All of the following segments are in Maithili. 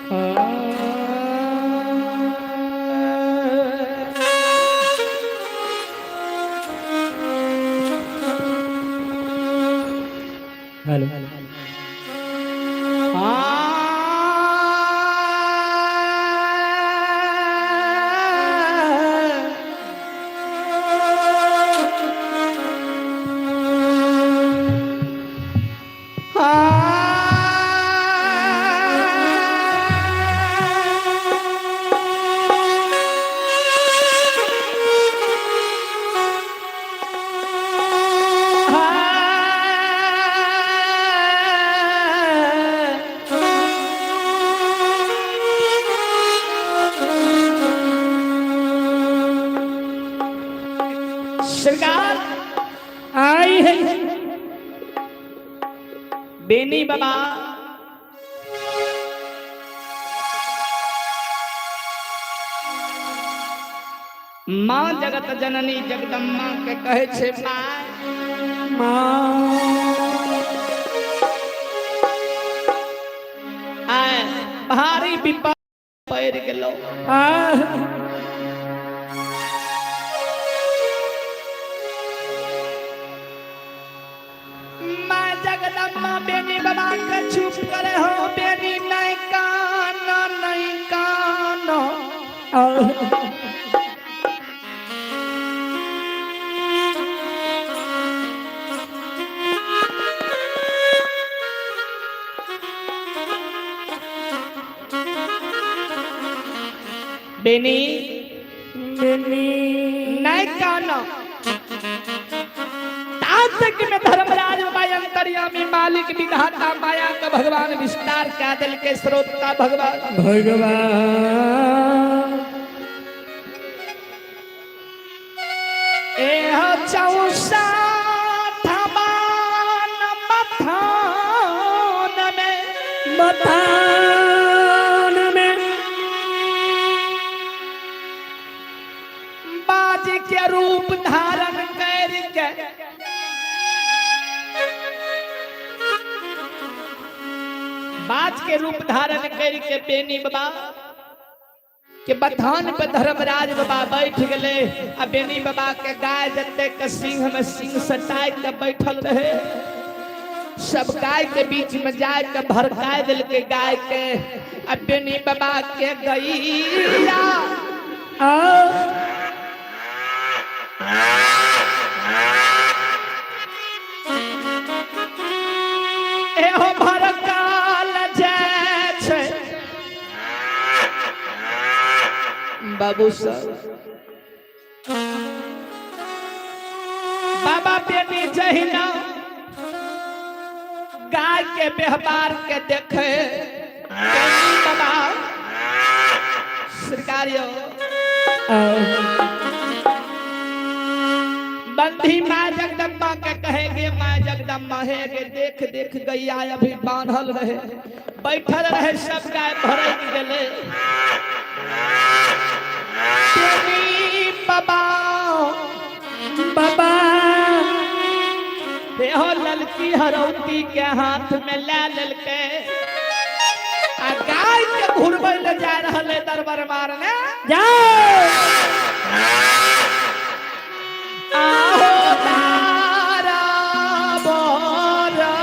हेलो। सरकार आई है। बेनी बाबा माँ जगत जननी जगदम्बा के कहे छे माँ। माँ आय भारी विपद पड़ि गेलो। माँ जगदम्बा बेनी बाबा के चुप करे हो बेनी, नहीं कान नहीं कान। बेनी बेनी नहीं कान। तांत्रिक में धर्मराज बाबा अंतर्यामी मालिक विधाता माया का भगवान विस्तार क्या दिल के स्रोत का भगवान भगवान। एह चौसठ मान मथान में मथान में बाज के रूप धारण करके बाज के रूप धारण करके बेनी बाबा के बथान पे धर्मराज बाबा बैठ गए। आ बेनी बाबा के गाय जते के सिंह में सिंह सटाय के बैठल रहे, सब गाय के बीच में जाय के भड़काय दिल के गाय के। आ बेनी बाबा के गैया एहो भड़काल जाय छै बाबू सब। बाबा बेनी जहिना गाय के व्यवहार के देखे बेनी बाबा सरकार यो बंधी माँ जगदम्बा के कहेंगे, माँ जगदम्बा हे गे, देख देख गैया अभी बांधल रहे बैठल रहे, सब गाय भरक गेले। बेनी बाबा बाबा देहो ललकी हरौती के हाथ में ले ललके आ गाय के घुरबै ले जा रहल है दरबार मारने। जाओ। आहो तारा बोरा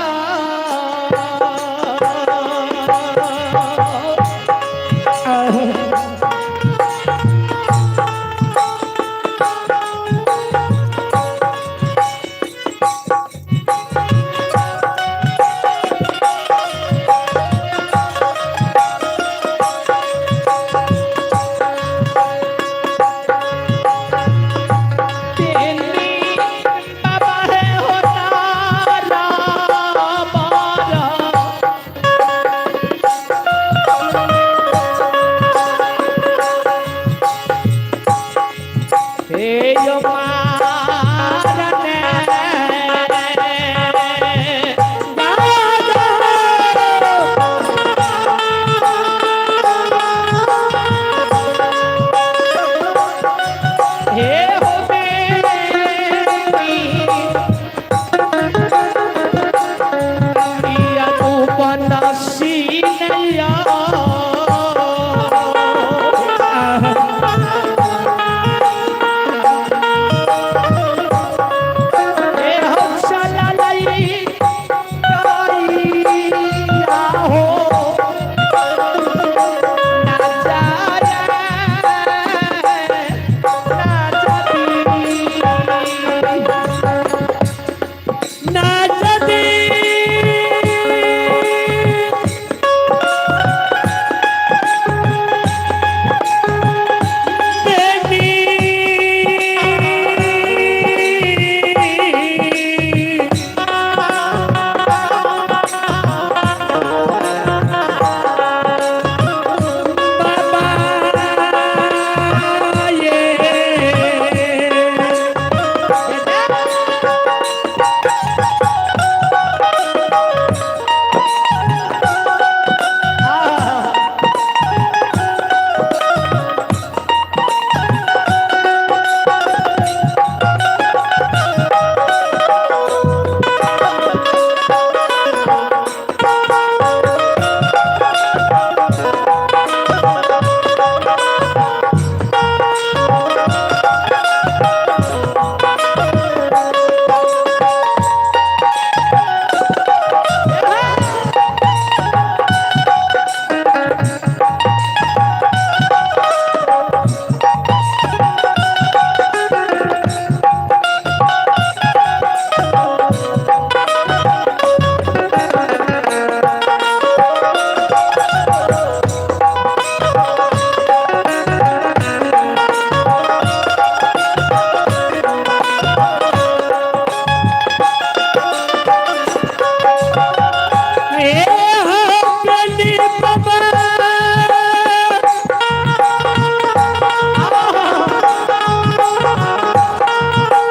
बाबा।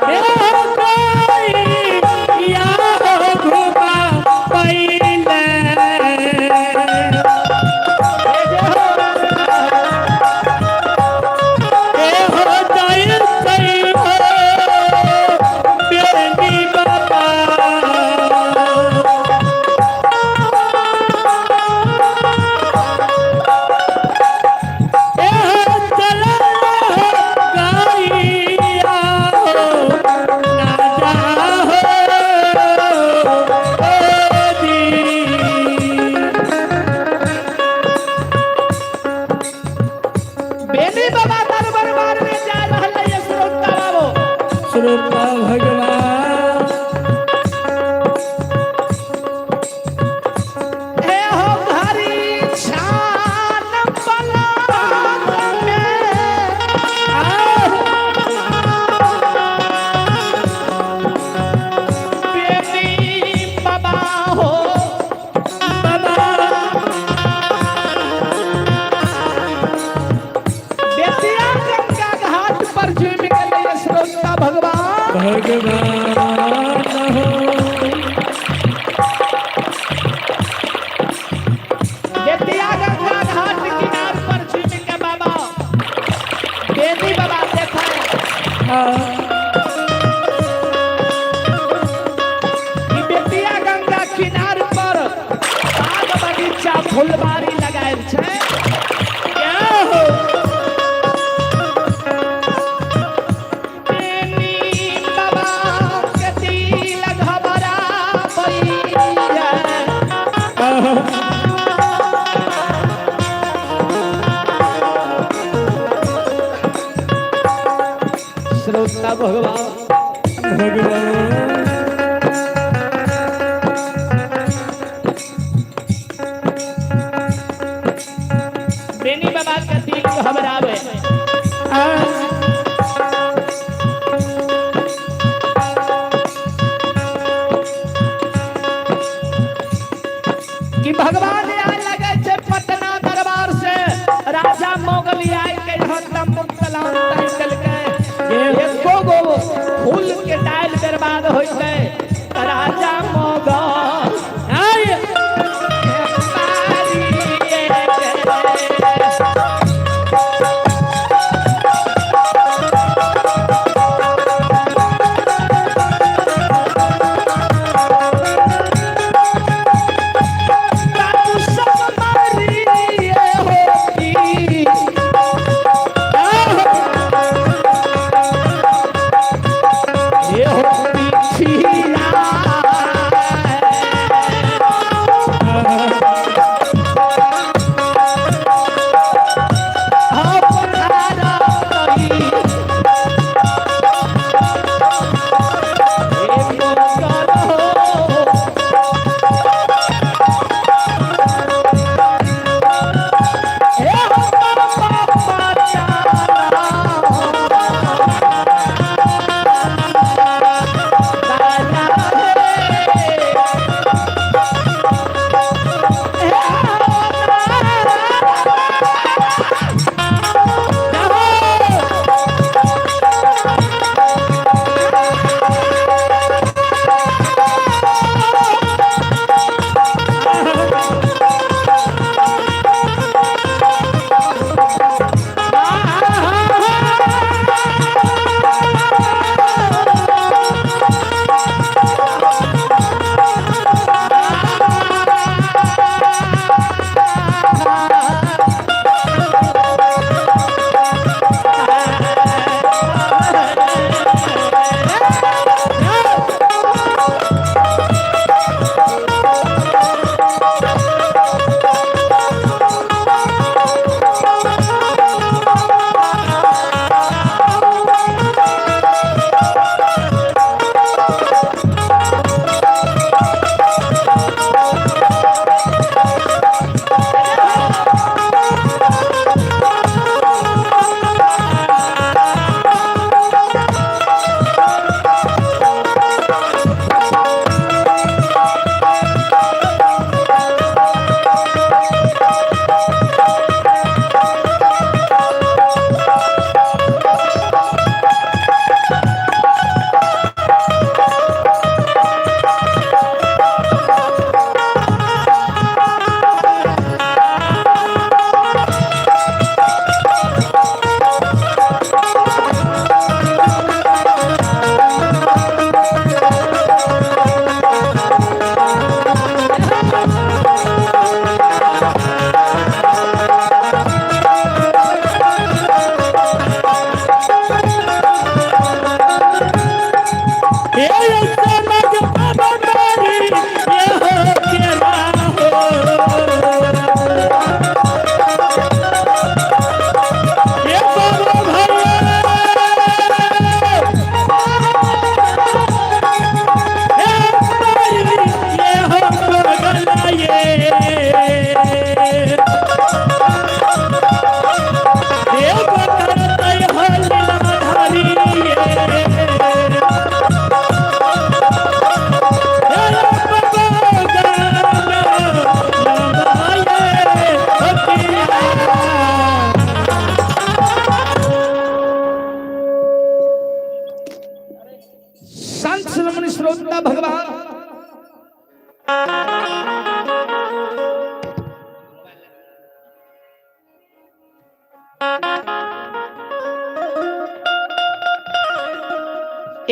हे कोई या घुमा पहिले। हे हो जय जय हो बेनी बाबा। ए हो चला गाइया हो ना जा हो ओ जी। बेनी बाबा दरबार में जा रहल है श्रोता बाबू। श्रोता भगवान। हे हो घरी छान पलक में बेनी बाबा हो बाबा। बेतिया गंगा घाट पर झूम गेलै श्रोता भगवान। भगवान हो। बेतिया गंगा घाट किनार पर झूम के बाबा बेनी बाबा देखा कि बेतिया गंगा किनार पर बाग बगीचा फुलबाड़ी लगायल छै। क्या हो बेनी बाबा के दिल घबराबैया। श्रोता भगवान। भगवान। बेनी बाबा के दिल घबरावे। कि भगवान आए लगे छै पटना दरबार से राजा मोगल आए के यहाँ तम सलाम तय चलके एको गो फूल के डाल बर्बाद होइते त राजा मोगल आय के मारिए के।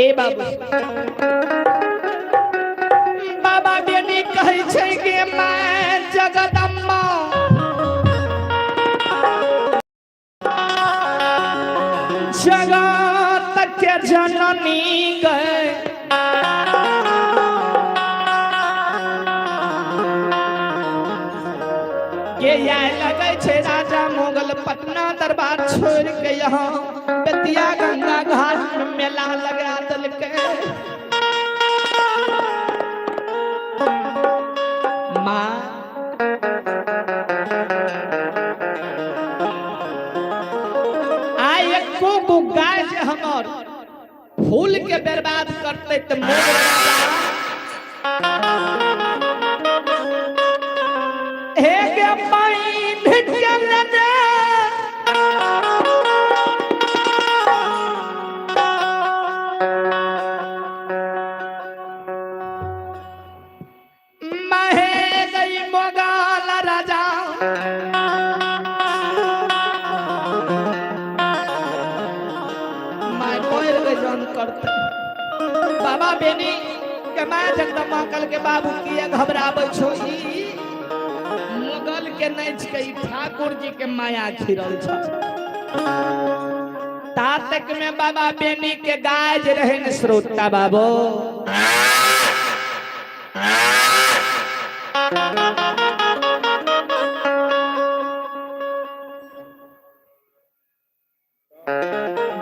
ए बाबू, बाबा बेनी कहै छै कि मैं जगदम्बा जगत के जननी गए। के आय लगै छै राजा मुगल पटना दरबार छोड़ के यहाँ बेतिया गंगा घाट में मेला लगा देलकै। माँ आइ एको गो गाय जे हमर फूल के बर्बाद करते तऽ मोर राजा हे गे पाइन के लेने महे गई मोगल राजा मैं कोयल के जन करते बाबा बेनी के माँ जगदम्बा कल के बाबू किया घबराबै छो, ई मुगल के नहीं छै, ई ठाकुर जी के माया खिरल छ। ता तक में बाबा बेनी के गाय जे रहे न श्रोता बाबो,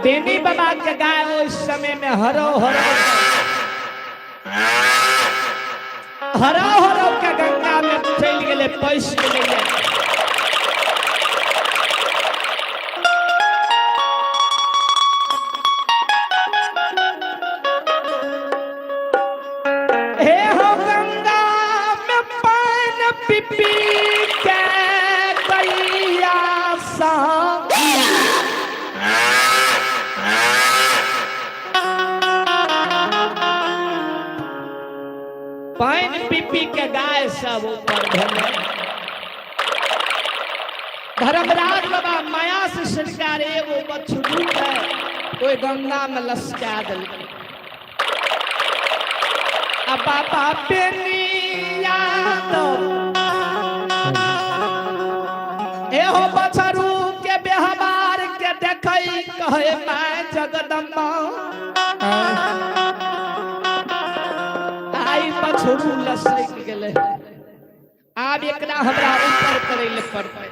बेनी बाबा के गाय उस समय में हरो हरो हरो हरो के गंगा में चल गेले, पैस गेले। हे हो गंगा में पान पिपी के गैया सा पानि पी पी के गाय सब ऊपर भेलै। धर्मराज बाबा माया से सरकार एगो बछड़ू के ओहि गंगा में लसका देलकै। आ बाबा बेनिया एहो बछड़ू के व्यवहार के देखै कहे माय जगदम्बा आई बछड़ू लसक गेलै, आब एकरा हमरा ऊपर करै लए पड़तै।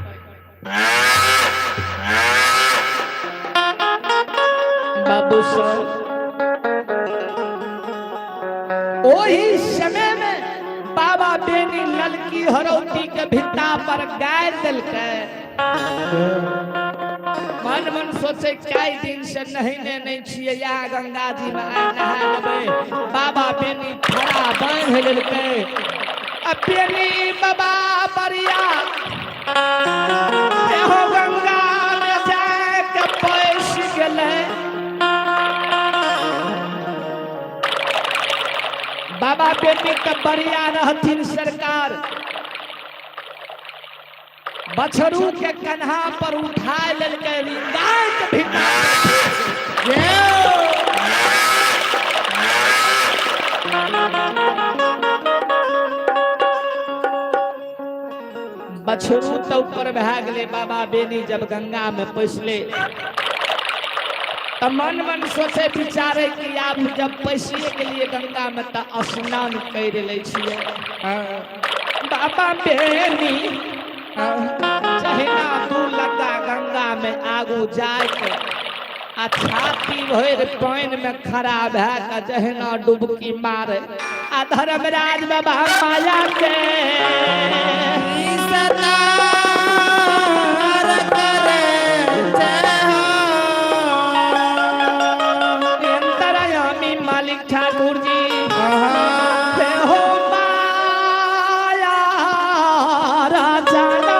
बाबू सर ओही समय में बाबा बेनी ललकी हरौती के भित्ता पर गाय देलकै। मन मन सोचे कई दिन से नहेने नहीं छियै, या गंगा जी में आइ नहा लेबै। बाबा बेनी खड़ा बांधि लेलकै। आ बेनी बाबा बरिया एहो गंगा में जाय के पैस गेलै। बाबा बेनी के बरिया रहथिन सरकार, बछरू के कन्हा पर उठा लेलकै गाय के भीतर। बछरू तो ऊपर भए गेलै। बाबा बेनी जब गंगा में पैसले तऽ मन मन सोचे विचारे कि आब जब पैसिए गेलिए गंगा में तऽ स्नान कर लै छियै। बाबा बेनी जहिना दू लग्गा गंगा में आगू जाके आ छाती भरि पानि में खड़ा भए के जहिना डुबकी मारे आ धर्मराज बाबा माया के सतार करे जय हो। अंतरयामी मालिक ठाकुर जी हे हो माया राजाना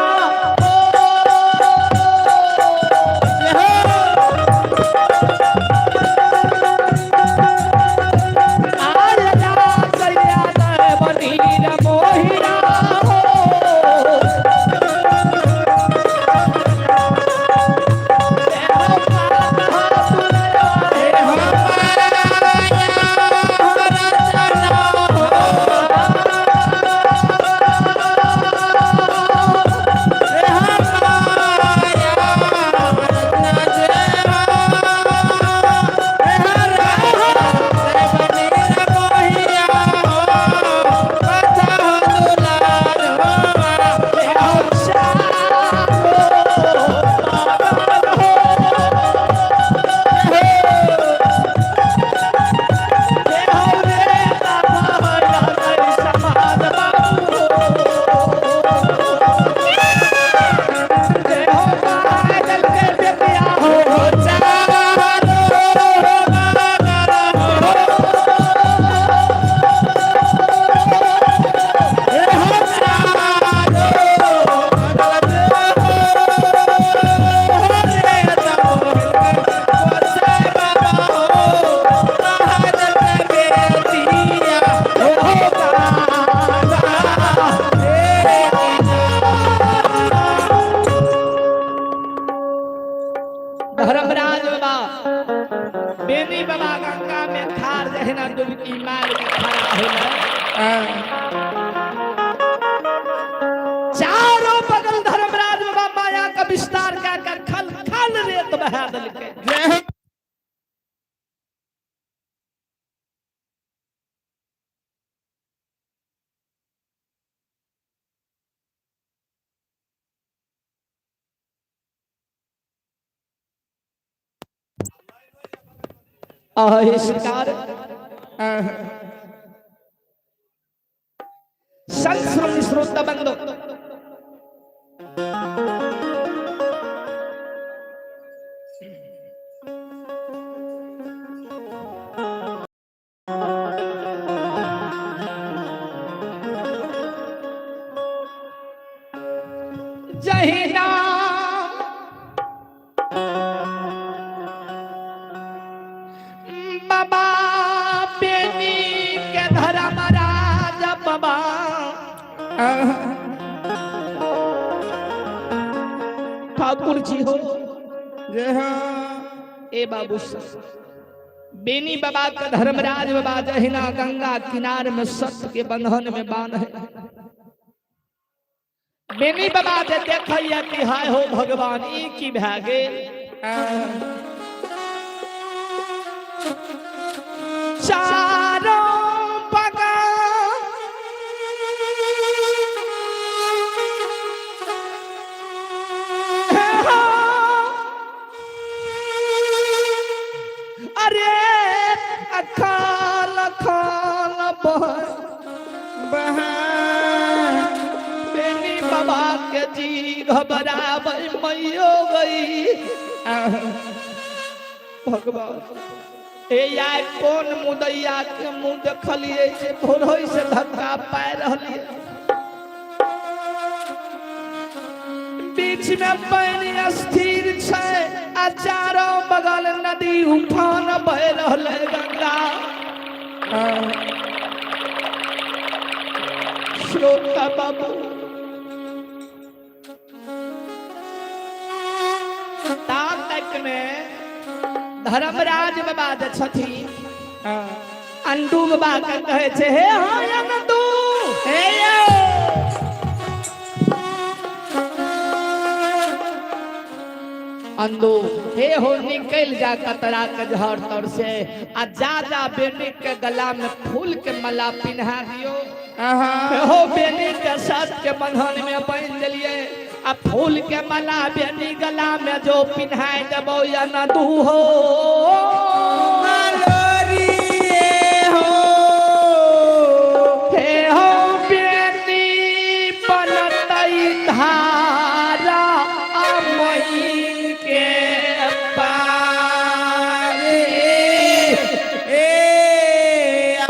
मोहिरा हो। बहा देलकै। जय हो। आहे सरकार, संत श्रोता बंधो, जहिना बाबा बेनी के धर्मराज बाबा ठाकुर जी हो। जय हो। ए बाबू बेनी बाबा का धर्मराज बाबा जहिना गंगा किनार में सत्य के बंधन में बांध है। बेनी बाबा जे देखैया कि हाय हो भगवान, ई की भए गेल? चारों बगल अरे अखाल अखाल बहा बेनी बाबा के जी घबराबै मैयो गई भगवान, ए आइ कोन मुदैया के मुंह देखलिए जे भोरहि से धक्का पाए रहलिए। बीच में पानि स्थिर छै आ चारो बगल नदी उफान बहि रहलै गंगा। श्रोता बाबू, ता तक में धर्मराज बाबा जे छथिन, अंडू बाबा के कहै छै, हे हाँ अंडू, हे यौ। अंदू, हे हो, निकल जा कतरा के झड़ तर से आ जा जा बेनी के गला में फूल के माला पिन्हा दियो। आहा। हो बेनी के साथ के बंधन में बांध दिलिए आ फूल के माला बेनी गला में जो पिन्हाय देबो या न दू हो। लोरिए हो। हे हो बेनी बनतई धारा मई के पारे ए आ।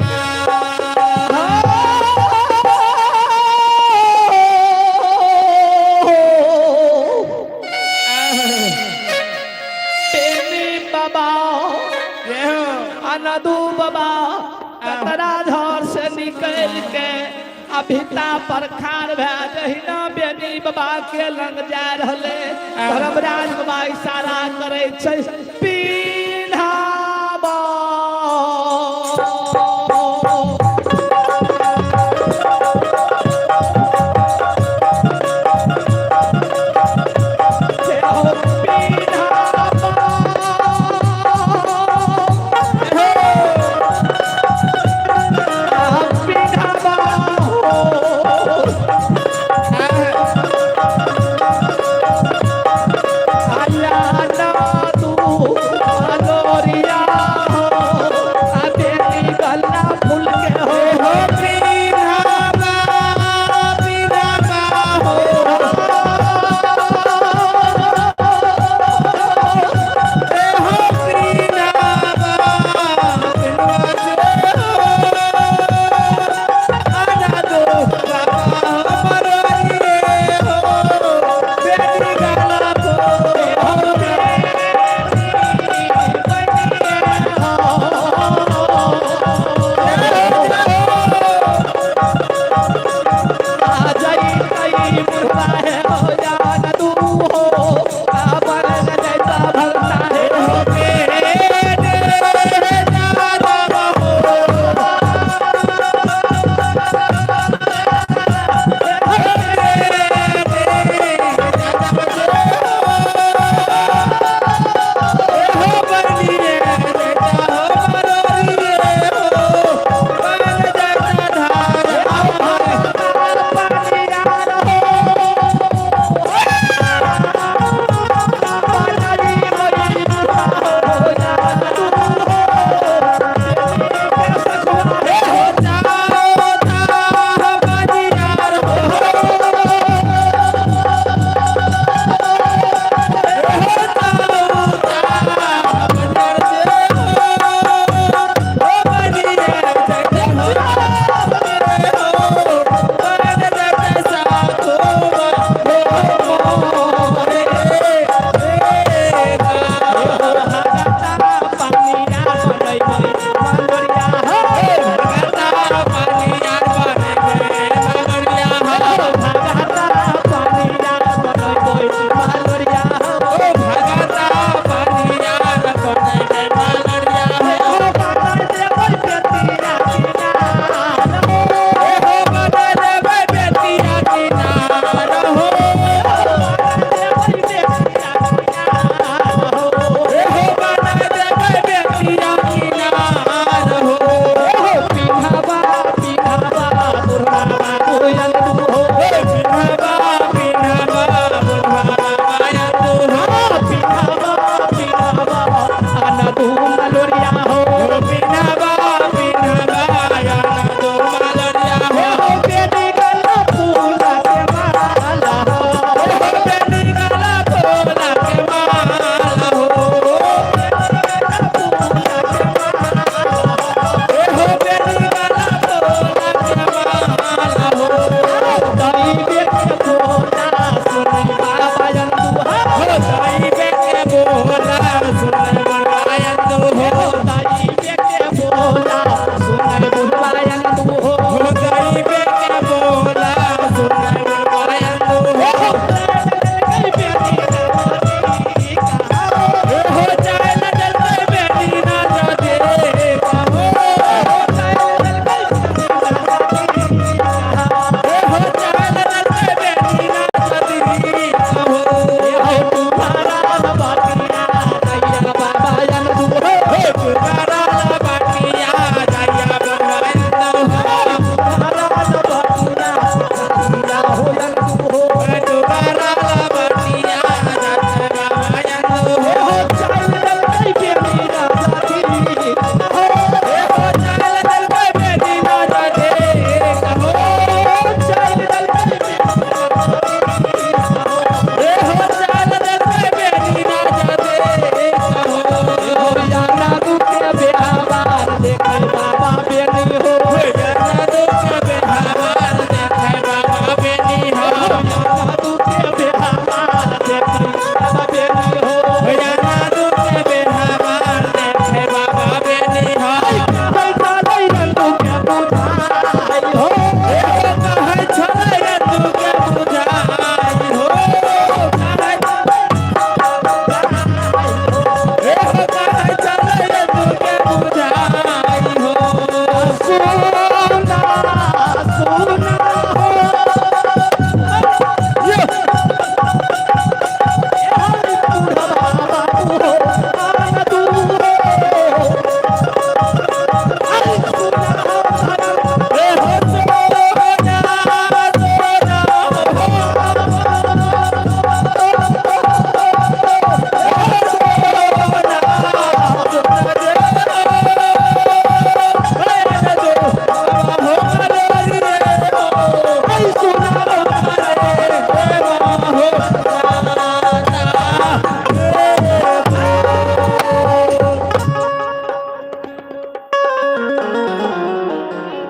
बेनी बाबा जय हो। अनदू बाबा कतरा झड़ से निकल के अभिता पर खार भए जहिना बेनी बाबा के लंग जा रहले, धर्मराज बाबा इशारा करे छै पिन्हाबा। हे हो पिन्हाबा। पिन्हाबा हो। आया ना तू।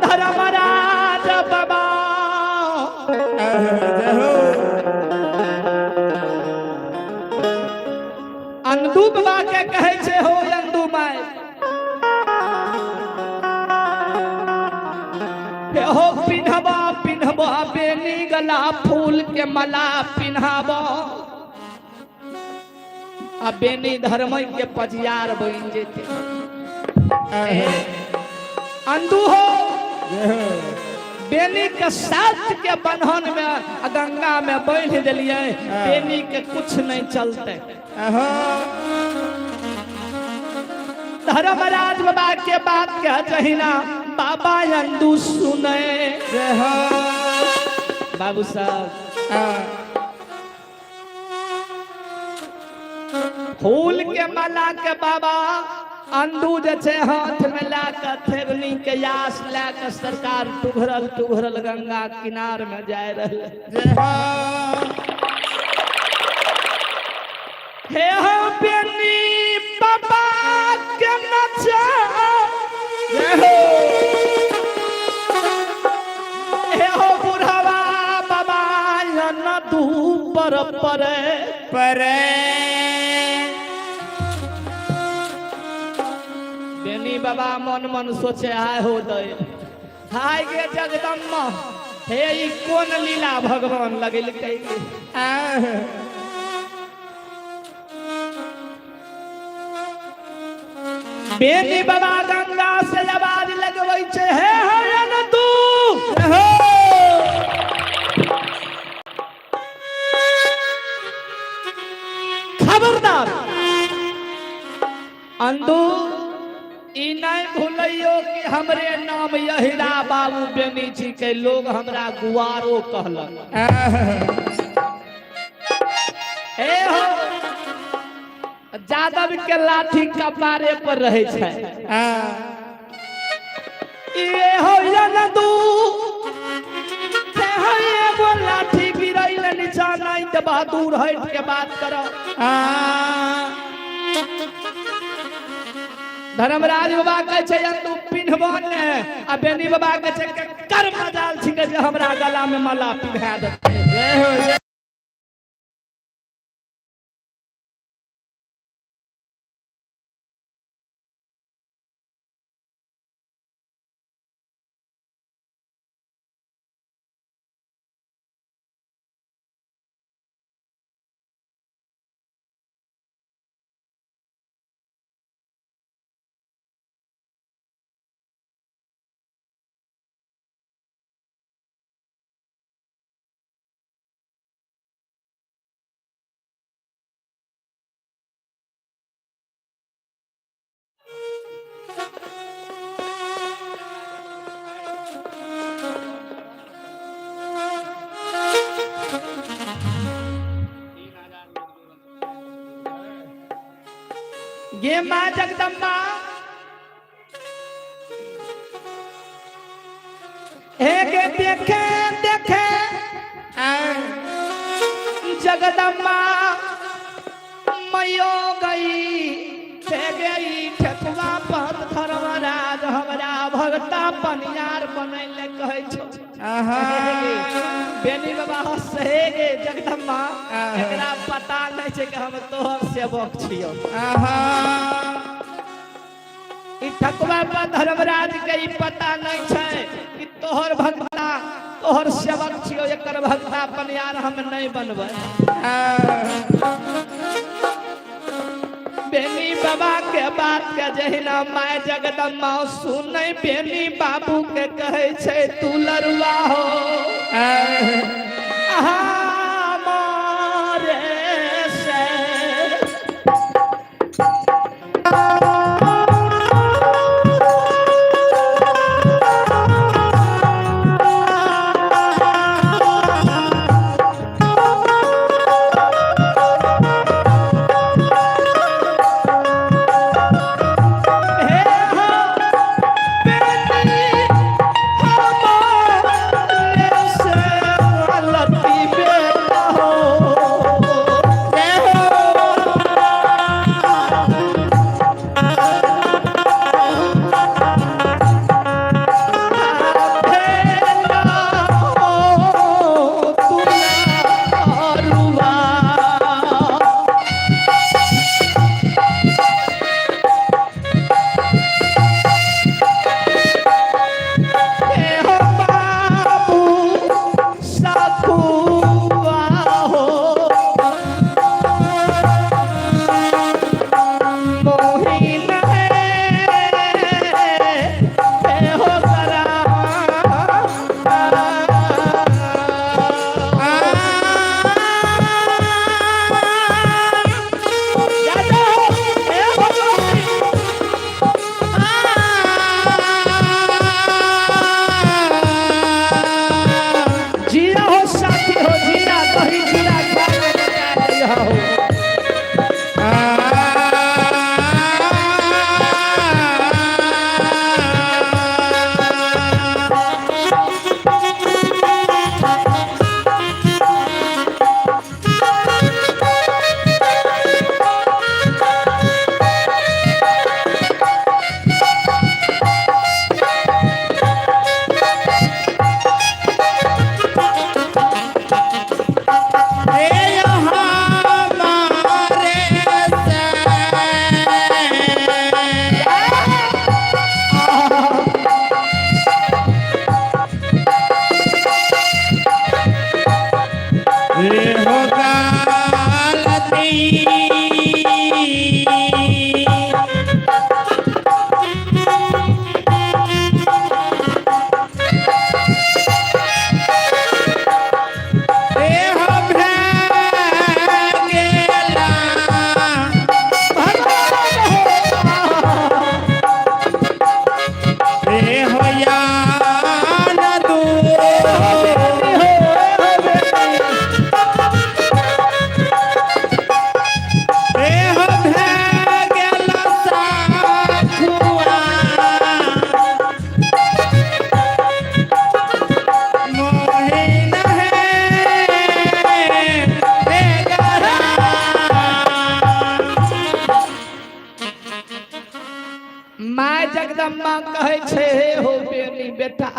धर्मराज बाबा जय हो। अंदू बाबा के कहै छै हो अंदू माय, हे हो पिन्हबा पिन्हबा बेनी गला फूल के मला पिन्हाबा, आ बेनी धर्म के पजियार बनि जेतै। अंदू हो जय हो। बेनी के साथ के बन्हन में आ गंगा में बांध देलिए, बेनी के कुछ नहीं चलते। आहा। धर्मराज बाबा के बात के जहिना बाबा अंदू सुने। जय हो। बाबू साहब फूल के माला के बाबा अंदू जे छै हाथ में ला के थेगनी के यास ला के सरकार टुघरल टुघरल गंगा किनार में जाय रहले। जय हो। हे हो बेनी बाबा के नचा। जय हो। हे हो बुढ़वा बाबा न दू पर परे परे। बेनी बाबा मन मन सोचे हाय हो दे हाय गे जगदम्बा, हे ई कोन लीला भगवान लगेलकै। आह। बेनी बाबा गंगा से आवाज लगबै छै, हे हरन तू। जय हो। खबरदार अंदू, ई नहीं भूलियो कि हमरे नाम यहिरा बाबू बेनी छी के लोग हमरा गुआरो कहलक। आह। हे हो जादव के लाठी कपारे पर रहे छै। आह। ये हो यनदू ते हो एगो लाठी गिरैल नीचा नहीं देबा, दूर हट के बात करो। आह। धर्मराज बाबा कहै छै अंदू पिन्हबो ने, आ बेनी बाबा कहै छै कर मजाल छिकै जे हमरा गला में माला पिन्हा देतै। जय हो। जय गे माँ जगदम्बा, हे गे देखे देखे जगदम्बा मैयो गई से गई ठेकुआ पद धर्मराज हमरा भगता पनियार बनैले कहै छौ। आहा। बेनी बाबा हंसे गे जगदम्बा, एकरा पता नहीं छै कि हम तोहर सेवक छियौ। आहा। ई ठकुआ पर धर्मराज के ई पता नहीं छै कि तोहर भगता तोहर सेवक छियौ, एकर भगता पनियार हम नहीं बनबै। बेनी बाबा के बात के जहिना my Jagdamba सुनै बेनी बाबू के कहै छै तू लरुआ हो हमारे से। हे हो बेनी हमारे से लती बेनी। हे हो भए गेला हे हो यान दू हे हो भए गेला साखुआ मोहिन है हे गरा। माय जगदम्बा कहै छै हे हो बेनी बेटा,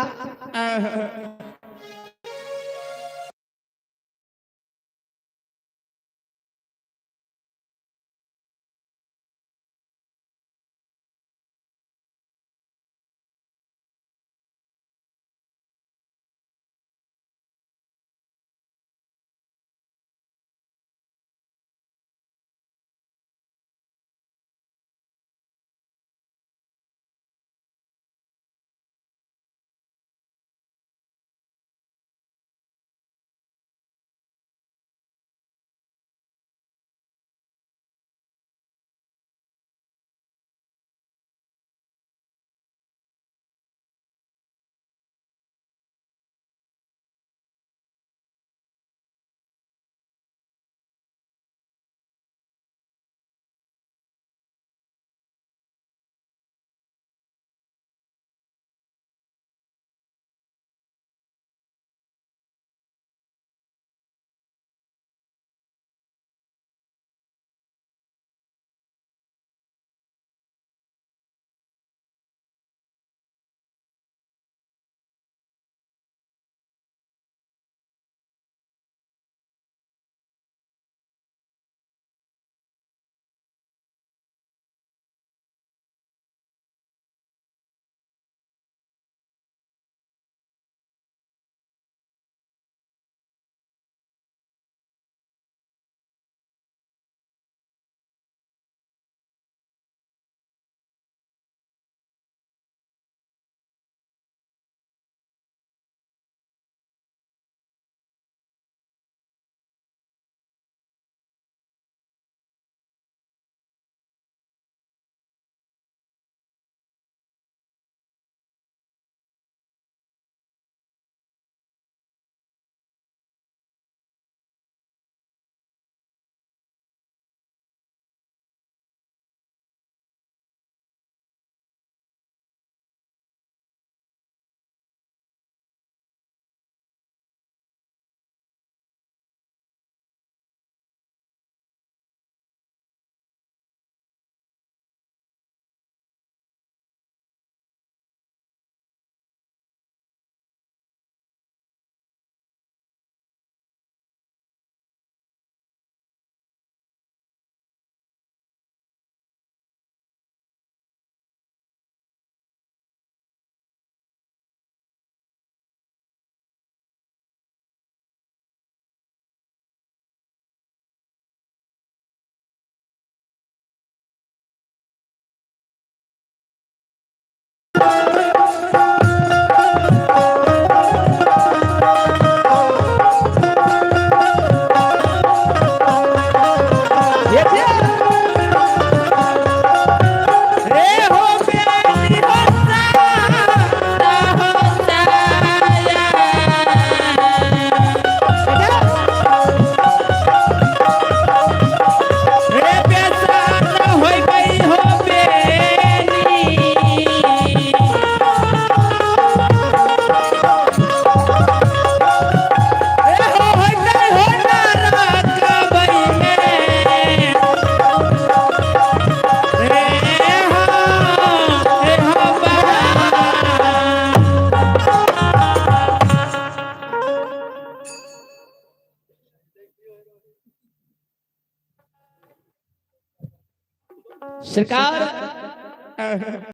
हे हो बेटी हो साया हो साया। हे बेसारा होई गई हो बेनी। हे हो होई गई हो नारकबई में। हे हो, हे हो बा। सरकार।